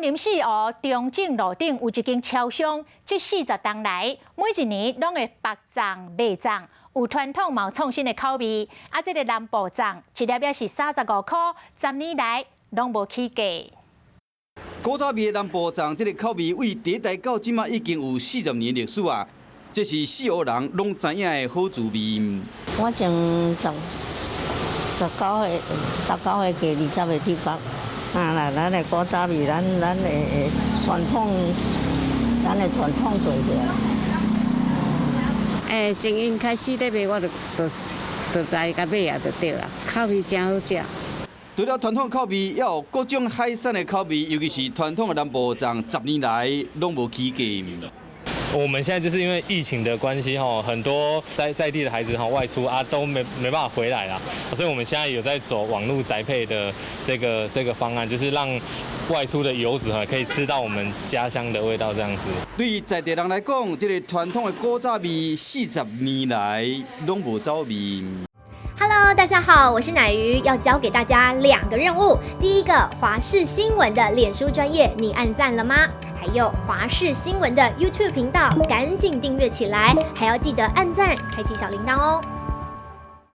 林四湖中正路頂有一間超商，這40冬來每一年攏會縛粽賣粽，有傳統嘛有創新的口味。啊，這个南部粽一粒也是35箍，10年來攏無起價。古早味的南部粽，這个口味對第一代到這馬已經有40年歷史啊！這是四湖人攏知影的好滋味。我從19歲、19歲過20歲去縛。啊啦，咱的古早味，咱的傳統，咱的傳統做起來。欸，從𪜶開始咧賣，我就就就來共買啊，就對啦，口味誠好食。除了傳統口味，也有各種海產的口味，尤其是傳統的南部粽，10年來攏無起價。我們現在就是因為疫情的關係，吼，很多在地的孩子吼外出啊，都沒辦法回來啦，所以我們現在有在走網路宅配的這個方案，就是讓外出的遊子哈可以吃到我們家鄉的味道，這樣子。對在地人來講，這个傳統的古早味40年來攏無走味。 Hello，大家好，我是乃瑜，要交給大家兩個任務。第一個，華視新聞的臉書專頁，你按讚了嗎？還有華視新聞的 YouTube 頻道，趕緊訂閱起來，還要記得按讚，開啟小鈴鐺哦。